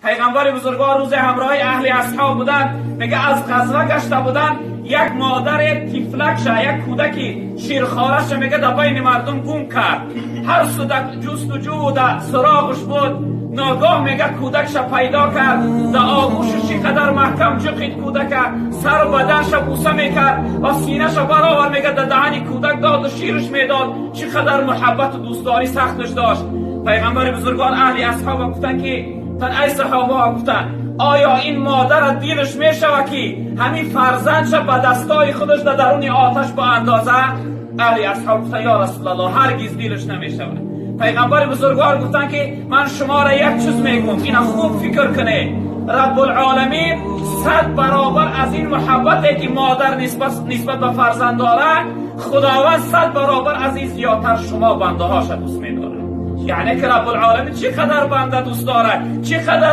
Пайғамбари бузургвор рӯзе ҳамроҳи аҳли асҳоб буданд. Мега, аз ғазва гашта буданд, як модаре тифлакша, як кӯдаки ширхораша, мега, дар байни мардум гум кард. Ҳар су ҷустуҷӯ да суроғш буд. Ногоҳ, мега, кӯдакша пайдо кард, да оғӯшу чӣ қадар маҳкам ҷуқид кӯдака, сару баданша буса мекард ва синаша баровар, мега, да даҳани кӯдак доду ширш медод. Чӣ қадар муҳаббату дӯстдорӣ сахташ дошт. Пайғамбари бузургвор аҳли асҳоба гуфтанд, ки тан ай саҳобаҳо, гуфтанд, оё ин модара дилаш мешава, ки ҳамин фарзандша ба дастои худаш дар даруни оташ боандоза? Аҳли асҳоб гуфтанд: «Ё Расулаллоҳ, ҳаргиз дилаш намешавад». Пайғамбари бузургвор гуфтанд, ки ман шуморо як чиз мегӯм, ина хуб фикр кунед: Раббулоламин 100 баробар аз ин муҳаббате, ки модар нисбат ба фарзанд дорад, Худованд 100 баробар аз ин зиёдтар шумо бандаҳоша дӯст медорад. Яъне ки Раббулоламин чӣ қадар банда дӯст дорад, чӣ қадар.